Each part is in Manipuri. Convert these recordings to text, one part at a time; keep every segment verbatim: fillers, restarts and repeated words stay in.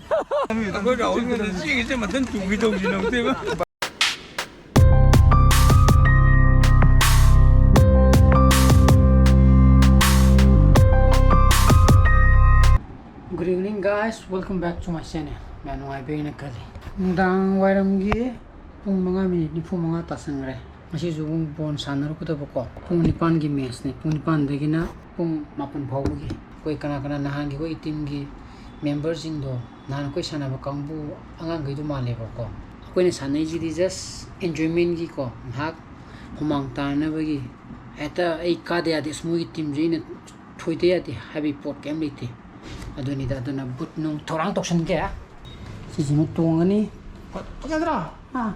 ꯑꯩꯈꯣꯏ ꯔꯥꯍꯨꯜꯒꯤꯗ ꯆꯦꯡꯁꯦ ꯃꯊꯟ ꯇꯨꯕꯤ ꯇꯧꯁꯤ ꯅꯪꯗꯦꯕ꯫ Good evening, guys, welcome back to my channel. ꯃꯌꯥꯝ ꯅꯨꯡꯉꯥꯏꯕꯤꯔꯦꯅ ꯈꯜꯂꯤ꯫ ꯅꯨꯡꯗꯥꯡ ꯋꯥꯏꯔꯝꯒꯤ ꯄꯨꯡ ꯃꯉꯥ ꯃꯤꯅꯤꯠ ꯅꯤꯐꯨ ꯃꯉꯥ ꯇꯥꯁꯟꯈ꯭ꯔꯦ꯫ ꯉꯁꯤꯁꯨ ꯑꯃꯨꯛ ꯕꯣꯜ ꯁꯥꯟꯅꯔꯨꯒꯗꯕꯀꯣ꯫ ꯄꯨꯡ ꯅꯤꯄꯥꯟꯒꯤ ꯃꯦꯠꯁꯅꯦ꯫ ꯄꯨꯡ ꯅꯤꯄꯥꯟꯗꯒꯤꯅ ꯄꯨꯡ ꯃꯥꯄꯟ ꯐꯥꯎꯕꯒꯤ꯫ ꯑꯩꯈꯣꯏ ꯀꯅꯥ ꯀꯅꯥ ꯅꯍꯥꯟꯒꯤ ꯑꯩꯈꯣꯏ ꯇꯤꯝꯒꯤ ꯃꯦꯝꯕꯔꯁꯤꯡꯗꯣ, ꯅꯍꯥꯟ ꯑꯩꯈꯣꯏ ꯁꯥꯟꯅꯕ ꯀꯥꯡꯕꯨ ꯑꯉꯥꯡꯈꯩꯗꯣ ꯃꯥꯜꯂꯦꯕꯀꯣ꯫ ꯑꯩꯈꯣꯏꯅ ꯁꯥꯟꯅꯩꯁꯤꯗꯤ just enjoymentꯒꯤꯀꯣ, ꯉꯥꯏꯍꯥꯛ ꯍꯨꯃꯥꯡ ꯇꯥꯅꯕꯒꯤ꯫ ꯍꯦꯛꯇ ꯑꯩ ꯀꯥꯗ ꯌꯥꯗꯦ, ꯑꯁ, ꯃꯣꯏꯒꯤ ꯇꯤꯝꯁꯦ ꯑꯩꯅ ꯊꯣꯏꯗ ꯌꯥꯗꯦ ꯍꯥꯏꯕꯒꯤ ꯄꯣꯠ ꯀꯩꯝ ꯂꯩꯇꯦ꯫ ꯑꯗꯨꯅꯤꯗ, ꯑꯗꯨꯅ ꯕꯨꯠ ꯅꯨꯡ ꯊꯧꯔꯥꯡ ꯇꯧꯁꯟꯒꯦ꯫ ꯁꯤꯁꯤꯃ ꯇꯣꯡꯉꯅꯤ꯫ ꯐ-, ꯐꯖꯗ꯭ꯔꯥ? ꯑꯥ꯫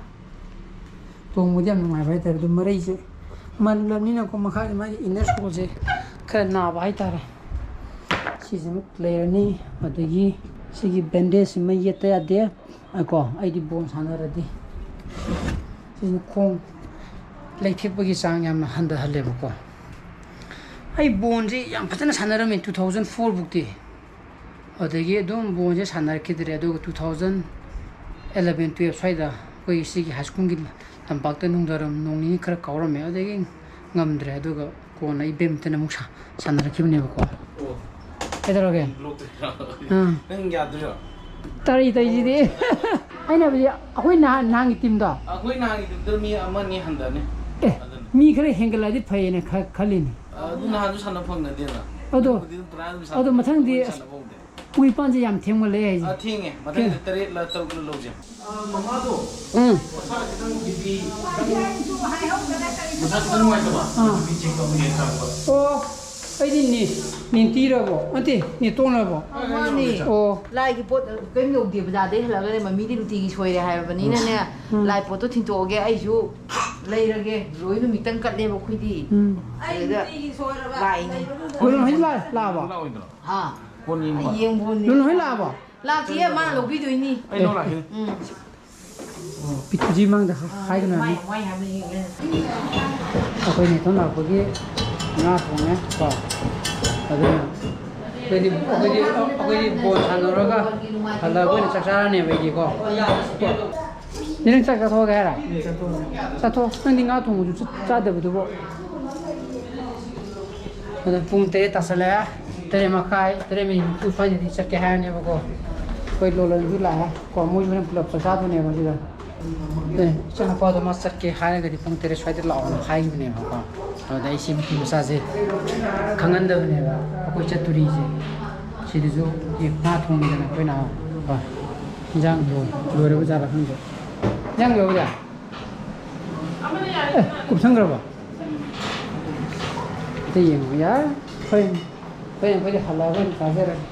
ꯇꯣꯡꯕꯗꯤ ꯌꯥꯝ ꯅꯨꯡꯉꯥꯏꯕ ꯍꯥꯏꯇꯥꯔꯦ꯫ ꯑꯗꯨ ꯃꯔꯩꯁꯦ ꯃꯜꯂꯕꯅꯤꯅꯀꯣ, ꯃꯈꯥꯒꯤ ꯃꯥꯒꯤ inner soleꯁꯦ ꯈꯔ ꯅꯥꯕ ꯍꯥꯏꯇꯥꯔꯦ꯫ ꯁꯤꯁꯤꯃ ꯂꯩꯔꯅꯤ꯫ ꯑꯗꯒꯤ ꯁꯤꯒꯤ bandage ꯁꯤꯃ ꯌꯦꯠꯇ ꯌꯥꯗꯦ꯫ ꯑꯀꯣ, ꯑꯩꯗꯤ ꯕꯣꯜ ꯁꯥꯟꯅꯔꯗꯤ ꯁꯤꯁꯤꯅ ꯈꯣꯡ ꯂꯩꯊꯦꯛꯄꯒꯤ ꯆꯥꯡ ꯌꯥꯝꯅ ꯍꯟꯊꯍꯜꯂꯦꯕꯀꯣ꯫ ꯑꯩ ꯕꯣꯜꯁꯤ ꯌꯥꯝ ꯐꯖꯅ ꯁꯥꯟꯅꯔꯝꯃꯤ two thousand four ꯐꯥꯎꯗꯤ꯫ ꯑꯗꯒꯤ ꯑꯗꯨꯝ ꯕꯣꯜꯁꯦ ꯁꯥꯟꯅꯔꯛꯈꯤꯗ꯭ꯔꯦ꯫ ꯑꯗꯨꯒ two thousand eleven twelve ꯁ꯭ꯋꯥꯏꯗ ꯑꯩꯈꯣꯏ ꯁꯤꯒꯤ high schoolꯒꯤ ꯂꯝꯄꯥꯛꯇ ꯅꯨꯡꯗꯥꯡꯋꯥꯏꯔꯝ ꯅꯣꯡ ꯅꯤꯅꯤ ꯈꯔ ꯀꯥꯎꯔꯝꯃꯦ꯫ ꯑꯗꯒꯤ ꯉꯝꯗ꯭ꯔꯦ꯫ ꯑꯗꯨꯒ ꯀꯣꯟꯅ ꯑꯩ badminton ꯑꯃꯨꯛ ꯁꯥ-, ꯁꯥꯟꯅꯔꯛꯈꯤꯕꯅꯦꯕꯀꯣ꯫ ꯑꯣ꯫ ꯀꯩꯗꯧꯔꯒꯦ? ꯂꯣꯛꯇꯣꯏꯔꯣ? ꯑꯥ꯫ ꯅꯪ ꯌꯥꯗꯣꯏꯔꯣ? ꯇꯔꯤ ꯇꯧꯔꯤꯁꯤꯗꯤ꯫ ꯑꯩꯅ ꯍꯥꯏꯕꯗꯤ ꯑꯩꯈꯣꯏ ꯅꯍꯥꯟ, ꯅꯍꯥꯟꯒꯤ ꯇꯤꯝꯗꯣ꯫ ꯑꯩꯈꯣꯏ ꯅꯍꯥꯟꯒꯤ ꯇꯤꯝꯗ ꯃꯤ ꯑꯃ ꯑꯅꯤ ꯍꯟꯊꯅꯤ꯫ ꯑꯦ, ꯑꯗꯨꯅ꯫ ꯃꯤ ꯈꯔ ꯍꯦꯟꯒꯠꯂꯛꯑꯗꯤ ꯐꯩꯌꯦꯅ ꯈ-, ꯈꯜꯂꯤꯅꯤ꯫ ꯑꯗꯨ ꯅꯍꯥꯟꯁꯨ ꯁꯥꯟꯅ ꯐꯪꯅꯗꯦꯅ꯫ ꯑꯗꯣ, ꯅꯪꯕꯨꯗꯤ ꯑꯗꯨꯝ ꯇꯔꯥ ꯑꯗꯨꯝ ꯁꯥꯟꯅ-, ꯑꯗꯣ ꯃꯊꯪꯗꯤ ꯑꯩꯈꯣꯏ ꯁꯥꯟꯅ ꯐꯪꯗꯦ꯫ ꯄꯨꯡ ꯅꯤꯄꯥꯟꯁꯦ ꯌꯥꯝ ꯊꯦꯡꯃꯜꯂꯦ ꯍꯥꯏꯁꯦ꯫ ꯑ, ꯊꯦꯡꯉꯦ꯫ ꯃꯊꯪꯗ ꯊꯦꯡ- ꯇꯔꯦꯠꯂ ꯇꯔꯨꯛꯂ ꯂꯧꯁꯦ꯫ ꯑ, ꯃꯃꯥꯗꯣ ꯎꯝ꯫ ꯃꯁꯥ ꯈꯤꯇꯪ BP ꯈꯤꯇꯪ, ꯃꯁꯥ ꯈꯤꯇꯪ ꯅꯨꯡꯉꯥꯏꯇꯕ꯫ ꯑꯥ꯫ BP check ꯇꯧꯅꯤꯡꯉꯦ ꯆꯪꯉꯛꯄ꯫ ꯑꯣ, ꯑꯩꯗꯤ ꯅꯦ-, ꯅꯦꯟꯇꯤꯔꯕꯣ? ꯅꯠꯇꯦ, ꯅꯦꯇꯣꯟꯔꯕꯣ? ꯑ, ꯃꯥꯅꯦ꯫ ꯑꯣ꯫ ꯂꯥꯏꯒꯤ ꯄꯣꯠ ꯀꯔꯤꯝ ꯌꯧꯗꯦ, ꯕꯖꯥꯔꯗꯩ ꯍꯜꯂꯛꯑꯒꯅꯦ, ꯃꯃꯤꯗꯤ ꯅꯨꯡꯇꯤꯒꯤ ꯁꯣꯏꯔꯦ ꯍꯥꯏꯔꯕꯅꯤꯅꯅꯦ, ꯎꯝ꯫ ꯂꯥꯏ ꯄꯣꯠꯇꯣ ꯊꯤꯟꯇꯣꯛꯑꯒꯦ, ꯑꯩꯁꯨ ꯂꯩꯔꯒꯦ, ꯂꯣꯏ ꯅꯨꯃꯤꯠꯇꯪ ꯀꯠꯂꯦꯕ ꯑꯩꯈꯣꯏꯗꯤ꯫ ꯎꯝ꯫ ꯑꯗꯨꯗ ꯑꯩ ꯅꯨꯡꯇꯤꯒꯤ ꯁꯣꯏꯔꯕ ꯂꯥꯏꯅꯤ꯫ ꯂꯩꯕ ꯅꯨꯡꯗ ꯂꯣꯏ ꯍꯧꯖꯤꯛ ꯂꯥꯛꯑꯕꯣ? ꯍꯥ? ꯀꯣꯟ ꯌꯦꯡꯕ꯫ ꯑꯩ ꯌꯦꯡꯕꯣꯟꯅꯤ꯫ ꯂꯣꯏ ꯂꯥꯛꯑꯕꯣ? ꯂꯥꯛꯇꯤꯌꯦ, ꯃꯥꯅ ꯂꯧꯕꯤꯗꯣꯏꯅꯤ꯫ ꯑꯩ ꯂꯧ ꯂꯥꯛꯀꯦ꯫ ꯎꯝ꯫ ꯄꯤꯇꯨꯖꯤ ꯃꯥꯡꯗ ꯍꯥꯏꯒꯅꯨ ꯍꯥꯏꯕꯅꯤ꯫ ꯃꯥꯏ ꯋꯥꯏ ꯍꯥꯏꯕꯅꯤ, ꯌꯦꯡꯉꯦ꯫ ꯑꯩꯈꯣꯏ ꯅꯦꯇꯣꯟ ꯂꯥꯛꯄꯒꯤ ꯉꯥ ꯊꯣꯡꯉꯦ ꯀꯣ꯫ ꯑꯗꯨꯅ ꯑꯩꯈꯣꯏꯗꯤ ꯑꯩꯈꯣꯏꯗꯤ ꯑꯩꯈꯣꯏꯗꯤ ꯕꯣꯜ ꯁꯥꯟꯅꯔꯒ ꯍꯜꯂꯛꯑꯒ ꯑꯣꯏꯅ ꯆꯥꯛ ꯆꯥꯔꯅꯦꯕ ꯑꯩꯗꯤꯀꯣ꯫ ꯅꯪ ꯆꯥꯛ ꯆꯥꯊꯣꯛꯑꯒꯦ ꯍꯥꯏꯔ? ꯆꯥꯊꯣꯛꯑꯣ꯫ ꯅꯪꯗꯤ ꯉꯥ ꯊꯣꯡꯕꯁꯨ ꯆ- ꯆꯥꯗꯕꯗꯨꯕꯨ꯫ ꯑꯗꯣ ꯄꯨꯡ ꯇꯔꯦꯠ ꯇꯥꯁꯜꯂꯛꯑꯦ꯫ ꯇꯔꯦꯠ ꯃꯈꯥꯏ, ꯇꯔꯦꯠ ꯃꯤꯅꯤꯠ ꯅꯤꯐꯨ ꯁ꯭ꯋꯥꯏꯗꯗꯤ ꯆꯠꯀꯦ ꯍꯥꯏꯔꯅꯦꯕꯀꯣ꯫ ꯑꯩꯈꯣꯏ ꯂꯣꯂꯟꯁꯨ ꯂꯥꯛꯑꯦ ꯀꯣ, ꯃꯣꯏꯁꯨ ꯍꯣꯔꯦꯟ ꯄꯨꯂꯞ ꯆꯥꯛ ꯆꯥꯗꯣꯏꯅꯦꯕ ꯁꯤꯗ꯫ ꯑꯦ, ꯏꯆꯥꯅꯨꯄꯥꯗꯣ ꯃꯥ ꯆꯠꯀꯦ ꯍꯥꯏꯔꯒꯗꯤ ꯄꯨꯡ ꯇꯔꯦꯠ ꯁ꯭ꯋꯥꯏꯗ ꯂꯥꯛꯑꯣꯅ ꯍꯥꯏꯈꯤꯕꯅꯦꯕꯀꯣ꯫ ꯑꯗꯨꯗ ꯑꯩ ꯁꯤ ꯅꯨꯄꯤ ꯃꯆꯥꯁꯦ ꯈꯪꯍꯟꯗꯕꯅꯦꯕ ꯑꯩꯈꯣꯏ ꯆꯠꯇꯣꯔꯤꯁꯦ꯫ ꯁꯤꯗꯁꯨ ꯑꯦ, ꯉꯥ ꯊꯣꯡꯉꯤꯗꯅ ꯑꯩꯈꯣꯏꯅ ꯀꯣ꯫ ꯏꯟꯖꯥꯡꯗꯣ ꯂꯣꯏꯔꯕ ꯖꯥꯠꯂ ꯈꯪꯗꯦ꯫ ꯏꯟꯖꯥꯡ ꯂꯣꯏꯔꯕ ꯖꯥꯠ? ꯑꯦ, ꯀꯨꯞꯁꯟꯈ꯭ꯔꯕꯣ? ꯑꯝꯇ ꯌꯦꯡꯉꯣ ꯌꯥꯔꯦ꯫ ꯍꯣꯏ, ꯍꯣꯏ, ꯑꯩꯈꯣꯏꯗꯤ ꯍꯜꯂꯛꯑꯒ ꯑꯣꯏꯅ ꯆꯥꯖꯔꯒꯦ꯫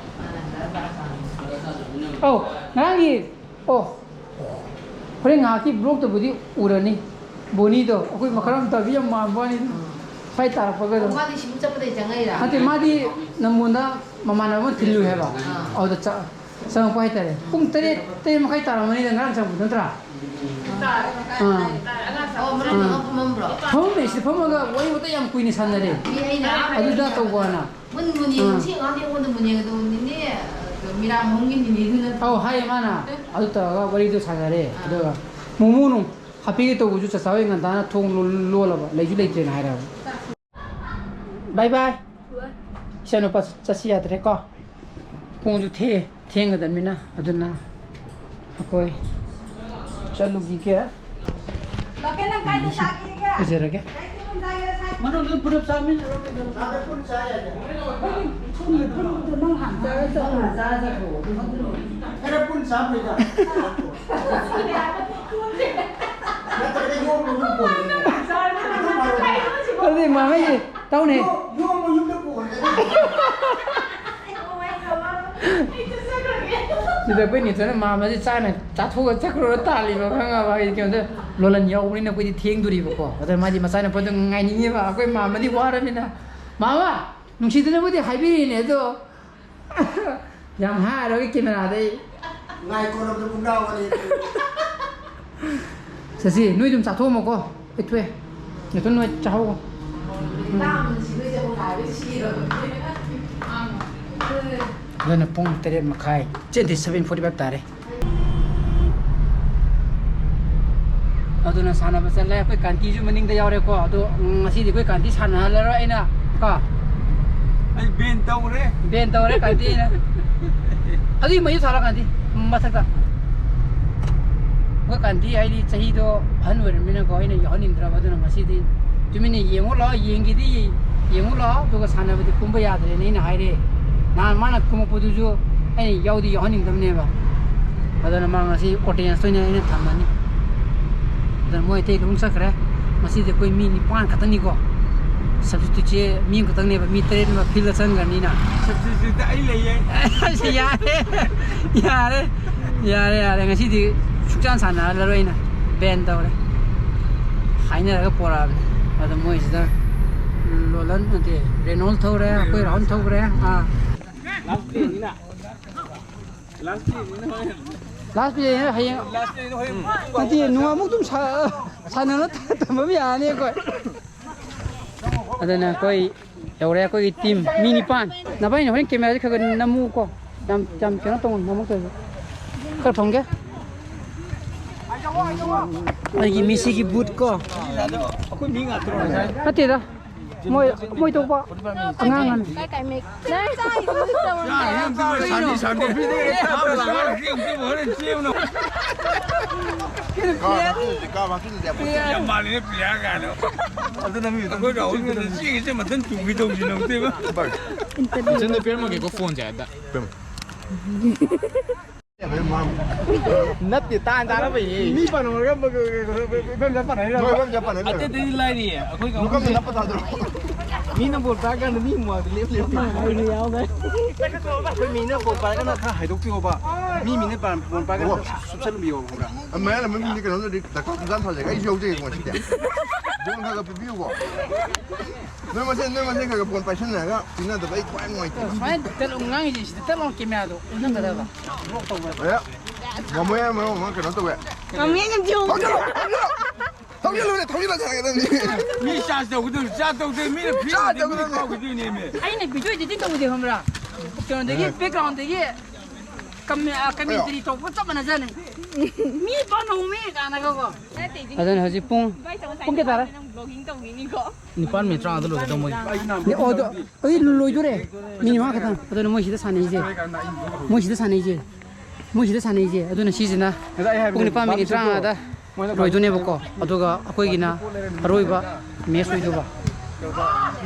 ꯑꯧ, ꯉꯔꯥꯡꯒꯤ ꯑꯣ, ꯍꯣꯔꯦꯟ ꯉꯥꯏꯍꯥꯛꯀꯤ ꯕ꯭ꯂꯣꯛꯇꯕꯨꯗꯤ ꯎꯔꯅꯤ꯫ ꯕꯣꯅꯤꯗꯣ ꯑꯩꯈꯣꯏ ꯃꯈꯜ ꯑꯃ ꯇꯧꯕꯤ ꯌꯥꯝ ꯃꯥꯟꯕ ꯋꯥꯅꯤ꯫ ꯁ꯭ꯋꯥꯏ ꯇꯥꯔꯛꯄꯒ ꯑꯗꯨꯝ꯫ ꯃꯥꯗꯤ ꯁꯤꯕꯨ ꯆꯠꯄꯗꯩ ꯆꯪꯉꯛꯏꯔꯥ? ꯅꯠꯇꯦ, ꯃꯥꯗꯤ ꯅꯝꯕꯣꯟꯗ ꯃꯃꯥꯟꯅꯕ ꯑꯃ ꯊꯤꯜꯂꯨꯏ ꯍꯥꯏꯕ꯫ ꯑꯥ꯫ ꯑꯗꯨꯗ ꯆ-, ꯆꯪꯉꯛꯄ ꯍꯥꯏꯇꯥꯔꯦ꯫ ꯄꯨꯡ ꯇꯔꯦꯠ, ꯇꯔꯦꯠ ꯃꯈꯥꯏ ꯇꯥꯔꯝꯃꯅꯤꯗ ꯉꯔꯥꯡ ꯆꯪꯉꯛꯄ ꯅꯠꯇ꯭ꯔꯥ? ꯑꯥ꯫ ꯑꯣ, ꯃꯔꯛ ꯑꯥ꯫ ꯃꯔꯛ ꯐꯝꯃꯝꯕ꯭ꯔꯣ? ꯐꯝꯃꯝꯃꯦ, ꯁꯤꯗ ꯐꯝꯃꯒ ꯋꯥꯔꯤ ꯋꯥꯇꯥꯏ ꯌꯥꯝ ꯀꯨꯏꯅ ꯁꯥꯟꯅꯔꯦ꯫ ꯃꯤ ꯑꯩꯅ ꯑꯗꯨꯗ ꯇꯧꯕꯅ꯫ ꯃꯨꯟ ꯃꯨꯟ ꯌꯦꯡꯉꯨ, ꯑꯥ꯫ ꯁꯤ ꯑꯉꯥꯡꯗꯤ ꯑꯩꯉꯣꯟꯗ ꯃꯨꯟ ꯌꯦꯡꯉꯗꯧꯕꯅꯤꯅꯦ꯫ ꯃꯤꯔꯥ ꯃꯍꯨꯝꯒꯤ ꯅꯤꯅꯦꯗꯨꯅ꯫ ꯑꯧ, ꯍꯥꯏꯌꯦ ꯃꯥꯅ꯫ ꯑꯗꯨ ꯇꯧꯔꯒ ꯋꯥꯔꯤꯗꯣ ꯁꯥꯟꯅꯔꯦ꯫ ꯑꯥ꯫ ꯑꯗꯨꯒ ꯃꯣꯃꯣ ꯅꯨꯡ ꯍꯥꯞꯄꯤꯒꯦ ꯇꯧꯕꯁꯨ ꯆꯆꯥ ꯍꯣꯏ ꯉꯟꯇꯥꯅ ꯊꯣꯡ ꯂꯣꯜ-, ꯂꯣꯜꯂꯕ, ꯂꯩꯁꯨ ꯂꯩꯇ꯭ꯔꯦꯅ ꯍꯥꯏꯔꯕ꯫ ꯕꯥꯏ ꯕꯥꯏ꯫ ꯕꯥꯏ꯫ ꯏꯆꯥꯅꯨꯄꯥ ꯆꯠꯁꯤ ꯌꯥꯗ꯭ꯔꯦꯀꯣ꯫ ꯄꯨꯡꯁꯨ ꯊꯦ-, ꯊꯦꯡꯒꯗꯕꯅꯤꯅ ꯑꯗꯨꯅ ꯑꯩꯈꯣꯏ ꯆꯠꯂꯨꯈꯤꯒꯦ꯫ ꯂꯣꯀꯦꯜ ꯅꯪ ꯀꯥꯏꯗ ꯆꯥꯒꯦꯒꯦ? ꯎꯖꯔꯒꯦ꯫ ꯃꯅꯨꯡꯗ ꯄꯨꯂꯞ ꯆꯥꯃꯤꯟꯅꯔꯣ ꯀꯩꯗꯧꯔꯒꯦ? ꯅꯪ ꯍꯥꯟꯅ ꯆꯥꯔ ꯆꯠꯂꯣ꯫ ꯈꯔ ꯄꯨꯟ ꯆꯥꯕꯩꯗ꯫ ꯅꯠꯇ꯭ꯔꯒ ꯌꯣꯝꯕ ꯑꯗꯨꯝ ꯄꯨꯔꯛꯑꯦ꯫ ꯑꯗꯨꯗꯤ ꯃꯥꯃꯩ ꯇꯧꯅꯦ꯫ ꯌꯣꯝꯕ ꯌꯨꯝꯗ ꯄꯨꯔꯛꯑꯦ꯫ ꯁꯤꯗ ꯑꯩꯈꯣꯏ ꯅꯦꯆꯔꯅ ꯃꯥꯃꯁꯦ ꯆꯥꯅ ꯆꯥꯊꯣꯛꯑ ꯆꯠꯈ꯭ꯔꯣꯅ ꯇꯥꯜꯂꯤꯕ, ꯈꯪꯉꯕ? ꯑꯩ ꯀꯩꯅꯣꯗ ꯂꯣꯂꯟ ꯌꯥꯎꯕꯅꯤꯅ ꯑꯩꯈꯣꯏꯗꯤ ꯊꯦꯡꯗꯣꯔꯤꯕꯀꯣ꯫ ꯑꯗ ꯃꯥꯗꯤ ꯃꯆꯥꯅꯨꯄꯥꯗꯣ ꯉꯥꯏꯅꯤꯡꯉꯦꯕ꯫ ꯑꯩꯈꯣꯏ ꯃꯥꯃꯗꯤ ꯋꯥꯔꯕꯅꯤꯅ꯫ ꯃꯥꯃ! ꯅꯨꯡꯁꯤꯗꯅꯕꯨꯗꯤ ꯍꯥꯏꯕꯤꯔꯤꯅꯦ ꯑꯗꯣ꯫ ꯌꯥꯝ ꯍꯥꯏꯔꯣꯏ ꯀꯦꯃꯦꯔꯥꯗ ꯑꯩ꯫ ꯉꯥꯏ ꯀꯣꯟꯅꯕꯗ ꯄꯨꯡ ꯇꯔꯥꯃꯉꯥꯅꯤ꯫ ꯆꯠꯁꯤ, ꯅꯣꯏ ꯑꯗꯨꯝ ꯆꯥꯊꯣꯛꯑꯝꯃꯣꯀꯣ꯫ ꯑꯩ ꯊꯣꯛꯑꯦ꯫ ꯅꯠꯇ꯭ꯔ ꯅꯣꯏ ꯆꯥꯍꯧꯕ꯫ ꯎꯝ꯫ ꯑꯗꯨꯅ ꯄꯨꯡ ꯇꯔꯦꯠ ꯃꯈꯥꯏ, ꯆꯦꯟꯗꯤ seven forty five ꯇꯥꯔꯦ꯫ ꯑꯗꯨꯅ ꯁꯥꯟꯅꯕ ꯆꯠꯂꯦ꯫ ꯑꯩꯈꯣꯏ ꯀꯥꯟꯇꯤꯁꯨ ꯃꯅꯤꯡꯗ ꯌꯥꯎꯔꯦꯀꯣ꯫ ꯑꯗꯣ, ꯎꯝ, ꯉꯁꯤꯗꯤ ꯑꯩꯈꯣꯏ ꯀꯥꯟꯇꯤ ꯁꯥꯟꯅꯍꯜꯂꯔꯣꯏ ꯑꯩꯅ, ꯀꯣ꯫ ꯑꯩ ban ꯇꯧꯔꯦ꯫ Ban ꯇꯧꯔꯦ ꯀꯥꯟꯇꯤꯅ꯫ ꯑꯗꯨꯒꯤ ꯃꯌꯨꯝ ꯁꯥꯔꯣ ꯀꯥꯟꯇꯤ, ꯃꯊꯛꯇ꯫ ꯑꯩꯈꯣꯏ ꯀꯥꯟꯇꯤ ꯍꯥꯏꯗꯤ ꯆꯍꯤꯗꯣ ꯑꯍꯟ ꯑꯣꯏꯔꯕꯅꯤꯅꯀꯣ, ꯑꯩꯅ ꯌꯥꯎꯍꯟꯅꯤꯡꯗ꯭ꯔꯕ꯫ ꯑꯗꯨꯅ ꯉꯁꯤꯗꯤ ꯇꯨꯃꯤꯟꯅ ꯌꯦꯡꯉꯨ ꯂꯥꯛꯑꯣ, ꯌꯦꯡꯒꯦꯗꯤ ꯌꯦꯡꯉꯨ ꯂꯥꯛꯑꯣ, ꯑꯗꯨꯒ ꯁꯥꯟꯅꯕꯗꯤ ꯀꯨꯝꯕ ꯌꯥꯗ꯭ꯔꯦꯅ ꯑꯩꯅ ꯍꯥꯏꯔꯦ꯫ ꯅꯍꯥꯟ ꯃꯥꯅ ꯀꯨꯝꯃꯛꯄꯗꯨꯁꯨ ꯑꯩꯅ ꯌꯥꯎꯗꯤ ꯌꯥꯎꯍꯟꯅꯤꯡꯗꯕꯅꯦꯕ꯫ ꯑꯗꯨꯅ ꯃꯥ ꯉꯁꯤ audience ꯑꯣꯏꯅ ꯑꯩꯅ ꯊꯝꯃꯅꯤ꯫ ꯑꯗꯨꯅ ꯃꯣꯏ ꯑꯇꯩ ꯂꯣꯏ ꯆꯠꯈ꯭ꯔꯦ꯫ ꯉꯁꯤꯗꯤ ꯑꯩꯈꯣꯏ ꯃꯤ ꯅꯤꯄꯥꯟ ꯈꯛꯇꯅꯤꯀꯣ꯫ Substituteꯁꯦ ꯃꯤ ꯑꯃꯈꯛꯇꯪꯅꯦꯕ, ꯃꯤ ꯇꯔꯦꯠ ꯑꯃ field ꯆꯪꯈ꯭ꯔꯅꯤꯅ꯫ Substitute ꯑꯩ ꯂꯩꯌꯦ꯫ ꯑꯁ, ꯌꯥꯔꯦ, ꯌꯥꯔꯦ, ꯌꯥꯔꯦ, ꯌꯥꯔꯦ꯫ ꯉꯁꯤꯗꯤ ꯁꯨꯡꯁꯥꯟ ꯁꯥꯟꯅꯍꯜꯂꯔꯣꯏ ꯑꯩꯅ, ban ꯇꯧꯔꯦ꯫ ꯍꯥꯏꯅꯔꯒ ꯄꯣꯔꯛꯑꯕꯅꯤ꯫ ꯑꯗꯣ ꯃꯣꯏꯁꯤꯗ ꯂꯣꯂꯟ ꯅꯠꯇꯦ, ꯔꯦꯅꯣꯜ ꯊꯧꯔꯦ, ꯑꯩꯈꯣꯏ ꯔꯥꯍꯨꯜ ꯊꯧꯈ꯭ꯔꯦ꯫ ꯑꯥ꯫ Last playꯅꯤꯅ ꯍꯣꯔꯦꯟ꯫ Last playꯅꯤꯅ ꯍꯌꯦꯡ꯫ Last playꯅꯤꯅ ꯍꯣꯔꯦꯟ꯫ ꯅꯠꯇꯦ, ꯅꯣꯡꯉꯥꯟꯕꯨꯛ ꯑꯗꯨꯝ ꯁꯥ-, ꯁꯥꯟꯅꯔ ꯊꯝꯕ ꯌꯥꯔꯅꯤ ꯑꯩꯈꯣꯏ꯫ ꯑꯗꯨꯅ ꯑꯩꯈꯣꯏ ꯌꯧꯔꯦ, ꯑꯩꯈꯣꯏꯒꯤ team ꯃꯤ ꯅꯤꯄꯥꯟ꯫ ꯅꯕꯥꯏꯅ ꯍꯣꯔꯦꯟ cameraꯁꯦ ꯈꯔ ꯈꯔ ꯅꯝꯃꯨꯀꯣ꯫ ꯌꯥꯝ, ꯌꯥꯝ ꯀꯩꯅꯣ ꯇꯧꯒꯅꯨ, ꯅꯝꯃꯛꯇ꯭ꯔꯁꯨ꯫ ꯈꯔ ꯐꯝꯒꯦ꯫ ꯑꯩꯒꯤ ꯃꯤꯁꯤꯒꯤ boot ꯀꯣ꯫ ꯑꯩꯈꯣꯏ ꯃꯤ ꯉꯥꯛꯇ꯭ꯔꯣ? ꯅꯠꯇꯦꯗ꯫ ꯃꯣꯏ, ꯃꯣꯏ ꯊꯣꯛꯄ ꯑꯉꯥꯡ ꯑꯅꯤ꯫ ꯌꯥꯝ ꯃꯥꯜꯂꯤꯅꯦ player ꯀꯥꯏꯅ꯫ ꯑꯗꯨꯅ ꯃꯤ ꯑꯩꯈꯣꯏ ꯔꯥꯍꯨꯜꯒꯤꯗ ꯆꯦꯡꯒꯤꯁꯦ ꯃꯊꯟ ꯆꯨꯈꯤꯗꯧꯁꯤ ꯅꯪꯗꯦꯕ꯫ ꯏꯆꯟꯗ ꯄꯤꯔꯝꯃꯒꯦꯀꯣ phoneꯁꯦ ꯑꯗ꯫ ꯅꯠꯇꯦ, ꯇꯥꯟ ꯆꯥꯅꯕꯩꯅꯦ꯫ ꯃꯤ ꯄꯥꯟꯅꯔꯒ ꯏꯕꯦꯝꯆꯥ ꯄꯥꯟꯅꯔꯤꯔꯕ? ꯅꯣꯏ ꯏꯕꯦꯝꯆꯥ ꯄꯥꯟꯅꯔꯤꯔꯕ? ꯑꯇꯩꯗꯤ ꯂꯥꯏꯔꯤꯌꯦ꯫ ꯑꯩꯈꯣꯏ ꯅꯨꯈꯝꯗ ꯀꯥꯡꯕꯨꯁꯦ ꯅꯞꯄ ꯊꯥꯗ꯭ꯔꯣ? ꯃꯤꯅ ꯕꯣꯜ ꯄꯥꯏꯔꯀꯥꯟꯗ ꯃꯤ ꯃꯃꯥꯡꯗ ꯂꯦꯞ ꯂꯦꯞ꯫ ꯑꯩꯈꯣꯏ ꯃꯤꯅ ꯕꯣꯜ ꯄꯥꯏꯔꯒꯅ ꯈꯔ ꯍꯥꯏꯗꯣꯛꯄꯤꯌꯣꯕ꯫ ꯃꯤ ꯃꯤꯅ ꯄꯥꯟ-, ꯕꯣꯜ ꯄꯥꯏꯔꯒꯅ ꯑꯣ꯫ ꯁꯨꯞꯆꯜꯍꯟꯕꯤꯌꯣꯕ, ꯈꯪꯕ꯭ꯔꯥ? ꯃꯌꯥꯝ ꯂꯝꯕꯝꯒꯤ ꯀꯩꯅꯣꯝꯗꯗꯤ ꯗꯔꯀꯥꯔ ꯄꯨꯡꯁꯥꯟ ꯁꯥꯖꯒꯦ꯫ ꯑꯩꯁꯨ ꯌꯥꯎꯖꯒꯦꯀꯣ ꯉꯁꯤꯗꯤ꯫ ꯕꯣꯜ ꯈꯔ ꯈꯔ ꯄꯤꯕꯤꯌꯨꯀꯣ꯫ ꯅꯣꯏ ꯃꯁꯦꯟ, ꯅꯣꯏ ꯃꯁꯦꯟ ꯈꯔ ꯈꯔ ꯕꯣꯜ ꯄꯥꯏꯁꯟꯅꯔꯒ ꯄꯤꯅꯗꯕ ꯑꯩ ꯊꯋꯥꯏ ꯅꯨꯡꯉꯥꯏꯇꯦ꯫ ꯁꯨꯃꯥꯏꯅ ꯇꯠꯂꯣ, ꯉꯥꯡꯉꯤꯁꯦ ꯁꯤꯗ ꯇꯠꯂꯣ, cameraꯗꯣ ꯎꯅꯒꯗꯕ꯫ ꯑꯦ, ꯉꯝꯃꯣꯏ ꯍꯥꯏ ꯃꯔꯝ ꯑꯃ ꯀꯩꯅꯣ ꯇꯧꯋꯦ꯫ ꯉꯝꯃꯦ, ꯉꯝꯗꯦ꯫ ꯊꯧꯖꯤꯜꯂꯣ, ꯊꯧꯖꯤꯜꯂꯣ꯫ ꯊꯧꯖꯤꯜꯂꯨꯅꯦ, ꯊꯧꯖꯤꯜꯂ ꯊꯥꯒꯗꯕꯅꯤ꯫ ꯃꯤ charge ꯇꯧꯒꯗꯕꯅꯤ, charge ꯇꯧꯗꯦ, ꯃꯤꯅ ꯐꯤ charge ꯇꯧꯒꯗꯕꯅꯤ꯫ ꯀꯥꯎꯈꯤꯗꯣꯏꯅꯦꯃꯤ꯫ ꯑꯩꯅ video editing ꯇꯧꯕꯗꯤ ꯈꯪꯕ꯭ꯔꯥ? ꯀꯩꯅꯣꯗꯒꯤ, backgroundꯗꯒꯤ ꯀꯃꯦ-, ꯑ, commentary ꯇꯧꯕ ꯆꯞ ꯃꯥꯟꯅꯖꯥꯠꯅꯤ꯫ ꯃꯤ ꯄꯥꯝꯍꯧꯃꯤ ꯀꯥꯟꯅꯒꯀꯣ꯫ ꯑꯗꯨꯅ ꯍꯧꯖꯤꯛ ꯄꯨꯡ, ꯄꯨꯡ ꯀꯌꯥ ꯇꯥꯔꯦ? ꯅꯤꯄꯥꯟ ꯃꯤꯅꯤꯠ ꯇꯔꯥꯃꯉꯥꯗ ꯂꯣꯏꯒꯗꯧ ꯃꯣꯏ꯫ ꯑꯣ, ꯑꯗꯣ, ꯑꯩ ꯂꯣꯏꯗꯣꯔꯦ꯫ ꯃꯤꯅꯤꯠ ꯃꯉꯥ ꯈꯛꯇꯪ꯫ ꯑꯗꯨꯅ ꯃꯣꯏ ꯁꯤꯗ ꯁꯥꯟꯅꯩꯁꯦ꯫ ꯃꯣꯏ ꯁꯤꯗ ꯁꯥꯟꯅꯩꯁꯦ꯫ ꯃꯣꯏ ꯁꯤꯗ ꯁꯥꯟꯅꯩꯁꯦ꯫ ꯑꯗꯨꯅ ꯁꯤꯁꯤꯅ ꯄꯨꯡ ꯅꯤꯄꯥꯟ ꯃꯤꯅꯤꯠ ꯇꯔꯥꯃꯉꯥꯗ ꯂꯣꯏꯗꯣꯏꯅꯦꯕꯀꯣ꯫ ꯑꯗꯨꯒ ꯑꯩꯈꯣꯏꯒꯤꯅ ꯑꯔꯣꯏꯕ match ꯑꯣꯏꯗꯣꯏꯕ꯫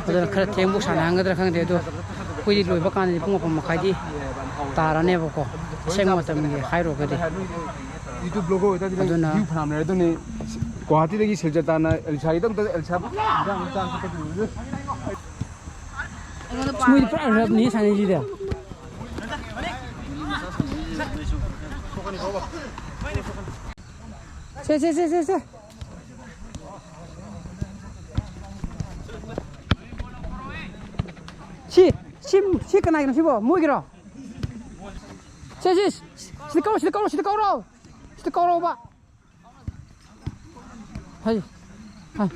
ꯑꯗꯨꯅ ꯈꯔ ꯊꯦꯡꯕꯨꯛ ꯁꯥꯟꯅꯍꯟꯒꯗ꯭ꯔꯥ ꯈꯪꯗꯦ꯫ ꯑꯗꯣ ꯑꯩꯈꯣꯏꯗꯤ ꯂꯣꯏꯕ ꯀꯥꯟꯗꯗꯤ ꯄꯨꯡ ꯃꯥꯄꯟ ꯃꯈꯥꯏꯗꯤ ꯇꯥꯔꯅꯦꯕꯀꯣ, ꯑꯁꯦꯡꯕ ꯃꯇꯝꯒꯤ ꯍꯥꯏꯔꯨꯔꯒꯗꯤ꯫ YouTube blogger ꯑꯣꯏꯇꯥꯔꯗꯤ ꯑꯗꯨꯅ ꯒ꯭ꯌꯨ ꯐꯅꯌꯥꯝ ꯂꯩꯔꯦ꯫ ꯑꯗꯨꯅꯤ ꯒꯨꯋꯥꯍꯥꯇꯤꯗꯒꯤ ꯁꯤꯜꯆꯔ ꯇꯥꯟꯅ ꯑꯦꯂꯤꯁꯥꯒꯤꯗꯃꯛꯇ ꯑꯦꯂꯤꯁꯥ ꯏꯟꯖꯥꯡ ꯆꯥ ꯈꯣꯠꯄ ꯇꯧꯔꯤꯁꯦ꯫ ꯃꯣꯏꯗꯤ ꯄꯨꯔꯥ ꯔꯞꯅꯤ ꯁꯥꯟꯅꯩꯁꯤꯗꯤ꯫ ꯁꯦ, ꯁꯦ, ꯁꯦ, ꯁꯦ, ꯁꯦ꯫ ꯁꯤ, ꯁꯤ, ꯁꯤ ꯀꯅꯥꯒꯤꯅꯣ ꯁꯤꯕꯣ? ꯃꯣꯏꯒꯤꯔꯣ? ꯁꯦ, ꯁꯤ, ꯁꯤꯗ ꯀꯧꯔꯣ, ꯁꯤꯗ ꯀꯧꯔꯣ, ꯁꯤꯗ ꯀꯧꯔꯣ꯫ ꯁꯤꯗ ꯀꯧꯔꯣꯕ꯫ ꯍꯩ꯫ ꯍꯩ꯫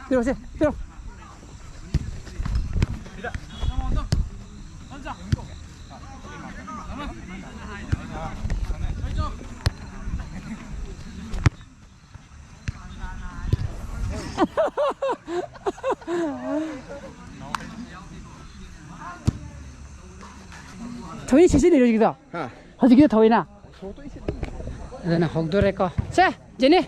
ꯄꯤꯔꯛꯑꯣꯁꯦ, ꯄꯤꯔꯛꯑꯣ꯫ ꯊꯣꯏ ꯁꯤꯁꯤ ꯂꯩꯔꯣꯏ ꯍꯧꯖꯤꯛꯀꯤꯗꯣ? ꯍꯥ? ꯍꯧꯖꯤꯛꯀꯤꯗꯣ ꯊꯧꯏꯅ? ꯑꯗꯨꯅ ꯍꯧꯗꯣꯔꯦꯀꯣ꯫ ꯁꯦ, ꯖꯦꯅꯤ꯫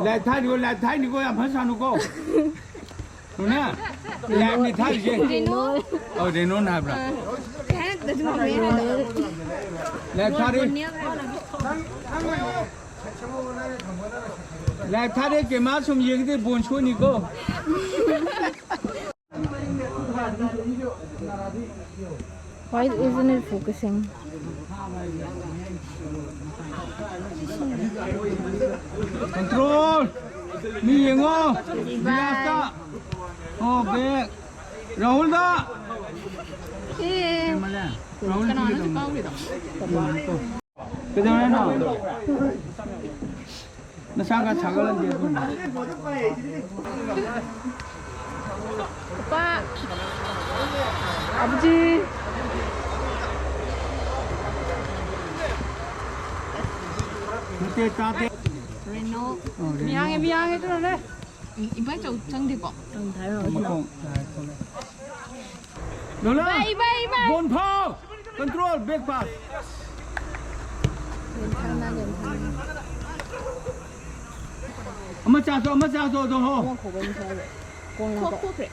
ꯂꯥꯏꯞ ꯊꯥꯏꯅꯤꯀꯣ, ꯂꯥꯏꯞ ꯊꯥꯏꯅꯤꯀꯣ, ꯌꯥꯝ ꯐꯖꯅ ꯁꯥꯅꯨꯀꯣ꯫ ꯁꯨꯅꯦ? ꯂꯥꯏꯞꯅꯤ ꯊꯥꯔꯤꯁꯦ꯫ ꯔꯦꯅꯣ꯫ ꯑꯧ, ꯔꯦꯅꯣꯅ ꯍꯥꯏꯕ꯭ꯔꯥ? ꯀꯩ ꯍꯥꯏꯅꯣ? ꯂꯥꯏꯞ ꯊꯥꯔꯤ꯫ ꯕꯣꯟ ꯌꯦꯡꯉꯒ꯫ ꯂꯥꯏꯞ ꯊꯥꯔꯦ, ꯀꯦꯃꯥ ꯁꯨꯝ ꯌꯦꯡꯗꯦ, ꯕꯣꯟ ꯁꯣꯏꯅꯤꯀꯣ꯫ Why isn't it focusing? Control. ꯃꯤ ꯌꯦꯡꯉꯣ꯫ ꯕꯤꯂꯥꯁꯇ꯫ ꯑꯣ, ꯕꯦꯛ꯫ ꯔꯥꯍꯨꯜꯗ꯫ ꯑꯦ꯫ ꯔꯥꯍꯨꯜ ꯀꯅꯥꯅꯣ ꯁꯤ ꯀꯥꯎꯔꯤꯗꯣ? ꯀꯩꯗꯧꯔꯦ ꯅꯪ? ꯅꯁꯥꯒ ꯁꯥꯒꯠꯍꯟꯗꯦ ꯑꯗꯨꯅ꯫ ꯄꯥ꯫ ꯑꯕꯨꯖꯤ꯫ ꯅꯠꯇꯦ, ꯇꯥꯗꯦ꯫ ꯔꯦꯅꯣ꯫ ꯑꯣ, ꯔꯦꯅꯣ꯫ ꯃꯤ ꯍꯥꯡꯉꯦ, ꯃꯤ ꯍꯥꯡꯉꯦ, ꯑꯗꯨꯅꯅꯦ꯫ ꯏꯕꯥꯏ ꯆꯧ ꯆꯪꯗꯦꯀꯣ? ꯃꯈꯣꯡ꯫ ꯂꯣꯂꯥ! ꯏꯕꯥꯏ, ꯏꯕꯥꯏ, ꯏꯕꯥꯏ! ꯕꯣꯟ ꯐꯥꯎ! Control, back pass. ꯑꯃ ꯆꯥꯊꯣꯛ, ꯑꯃ ꯆꯥꯊꯣꯛ, ꯑꯗꯣ ꯍꯣ꯫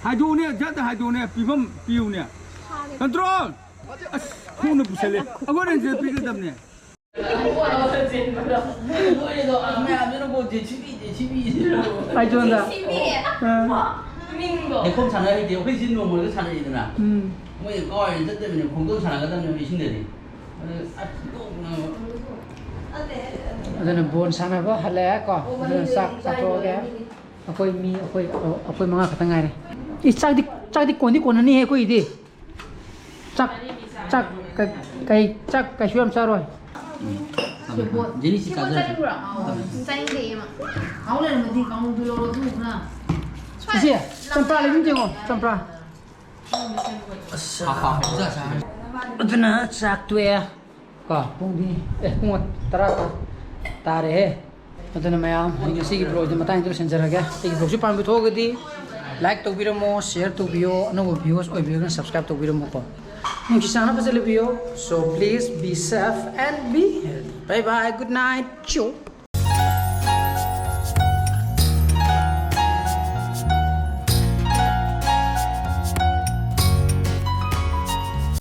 ꯍꯥꯏꯗꯣꯛꯎꯅꯦ, ꯖꯠ ꯍꯥꯏꯗꯣꯛꯎꯅꯦ, ꯄꯤꯐꯝ ꯄꯤꯌꯨꯅꯦ꯫ Control! ꯑꯁ, ꯈꯣꯡꯅ ꯄꯨꯁꯜꯂꯦ꯫ ꯑꯩꯈꯣꯏꯅ ꯁꯤꯗ ꯄꯤꯒꯗꯕꯅꯦ꯫ ꯃꯌꯥꯝꯗꯨꯅꯀꯣ, JCB, JCB꯫ ꯑꯥ꯫ ꯂꯩꯈꯣꯝ ꯁꯥꯟꯅ ꯍꯩꯇꯦ꯫ ꯑꯩꯈꯣꯏ ꯁꯤ ꯅꯣꯡꯃꯗ ꯁꯥꯟꯅꯩꯗꯅ꯫ ꯎꯝ꯫ ꯃꯣꯏ ꯀꯥꯎꯔꯦꯅ ꯆꯠꯇꯕꯅꯦ, ꯈꯣꯡꯗꯣꯟ ꯁꯥꯟꯅꯒꯗꯕꯅꯦꯕ ꯏꯁꯤꯡꯗꯗꯤ꯫ ꯑꯗꯨ ꯑꯁ, ꯅꯣꯛꯅꯕ꯫ ꯑꯗꯨꯅ ꯕꯣꯜ ꯁꯥꯟꯅꯕ ꯍꯜꯂꯛꯑꯦꯀꯣ꯫ ꯑꯗꯨꯅ ꯆꯥꯛ ꯆꯥꯊꯣꯛꯑꯒꯦ꯫ ꯑꯩꯈꯣꯏ ꯃꯤ, ꯑꯩꯈꯣꯏ, ꯑꯩꯈꯣꯏ ꯃꯉꯥ ꯈꯛꯇ ꯉꯥꯏꯔꯦ꯫ ꯏꯁ, ꯆꯥꯛꯇꯤ, ꯆꯥꯛꯇꯤ ꯀꯣꯟꯗꯤ ꯀꯣꯟꯅꯅꯤꯍꯦ ꯑꯩꯈꯣꯏꯒꯤꯗꯤ꯫ ꯆꯥꯛ, ꯆꯥꯛ, ꯀ-, ꯀꯩ, ꯆꯥꯛ ꯀꯩꯁꯨ ꯌꯥꯝ ꯆꯥꯔꯣꯏ꯫ ꯎꯝ, ꯊꯝꯃꯦ, ꯊꯝꯃꯦ꯫ ꯖꯦꯅꯤ ꯁꯤ ꯆꯥꯖꯔꯁꯤ꯫ ꯆꯥꯅꯤꯡꯕ꯭ꯔꯣ? ꯊꯝꯃꯦ꯫ ꯆꯥꯅꯤꯡꯗꯦ, ꯏꯃꯥ꯫ ꯍꯥꯎ ꯂꯩꯔꯝꯃꯗꯤ ꯀꯥꯡꯍꯧꯗꯨ ꯂꯧꯔꯣ, ꯑꯗꯨ ꯈꯔ꯫ ꯏꯆꯦ, ꯆꯝꯄ꯭ꯔꯥ ꯂꯩꯕꯤꯝ ꯌꯦꯡꯉꯣ, ꯆꯝꯄ꯭ꯔꯥ꯫ ꯑꯁ꯫ ꯍꯥ, ꯍꯥ, ꯍꯥ, ꯆꯥ, ꯆꯥ꯫ ꯑꯗꯨꯅ ꯆꯥꯛ ꯇꯣꯛꯑꯦ꯫ ꯀꯣ, ꯄꯨꯡꯗꯤ, ꯑꯦ, ꯄꯨꯡ ꯇꯔꯥ ꯇꯥ-, ꯇꯥꯔꯦꯍꯦ꯫ ꯑꯗꯨꯅ ꯃꯌꯥꯝ, ꯑꯩ ꯉꯁꯤꯒꯤ vlogꯁꯦ ꯃꯇꯥꯡꯁꯤꯗ ꯂꯣꯏꯁꯤꯟꯖꯔꯒꯦ꯫ ꯑꯩꯒꯤ vlogꯁꯤ ꯄꯥꯝꯕꯤꯕ ꯊꯣꯛꯑꯒꯗꯤ like ꯇꯧꯕꯤꯔꯝꯃꯣ, share ꯇꯧꯕꯤꯌꯣ, ꯑꯅꯧꯕ viewers ꯑꯣꯏꯕꯤꯔꯒꯅ subscribe ꯇꯧꯕꯤꯔꯝꯃꯣꯀꯣ꯫ ꯅꯨꯡꯁꯤ ꯆꯥꯟꯅꯕ ꯐꯖꯅ ꯂꯩꯕꯤꯌꯣ꯫ So please be safe and be healthy. Bye bye, good night. ꯆꯣ꯫